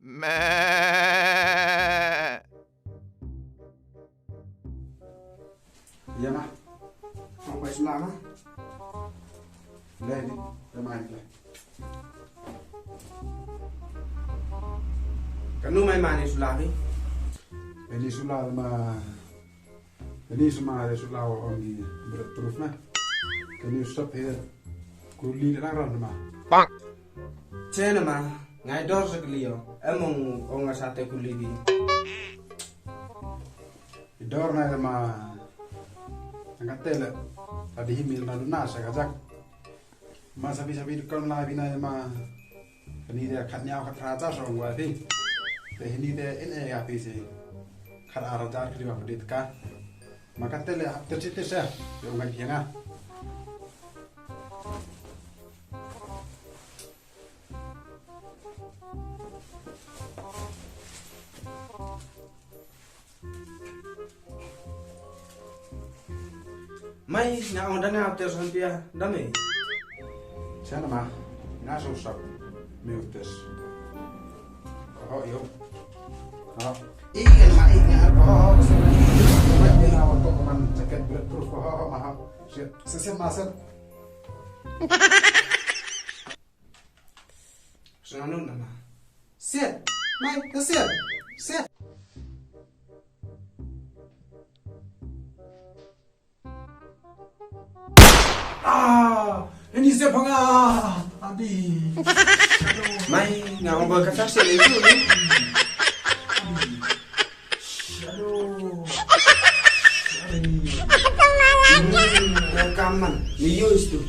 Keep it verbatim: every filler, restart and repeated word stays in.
Ïa ma. Ong bai sula ma. Leh ni, leh ma ni leh. Kano mai ma ni sula ni? Ini sula ma. Ini suma de sula ong ni bulletproof na. Ini sop he kuli lang ran ma. Bang. Che na ma, ngai dor sa kli yo. Em ong ong nga sa te kuli bi. Dor na ma. Nga te le. Tadi himil na duna sa kajak. Ma sabi sabi dukkan la bina ma. Kani de khat nyaw khat raja song wa phi. Te hini de in e ya phi si. Khat a raja kri wa pdit ka. Ma kat te le hap te chit te sa. Yo ngai phi nga. Mai, nga ong da nga ter san pia, da me. Sana ma, nga so sap, me utes. Ho yo. Ho. I ma i nga ho, sana i. Ma i na wa to man jacket bulletproof ho ho ma ho. Sit, sit, sit ma sit. Sana nun nama. Sit. Mai, ka sit. Sit. Ah, ini siapa nga? Adi. Mai, nga ong ba ka sa sit ni tu ni. Aduh. Aduh. Ini rekaman. Ni yus tu.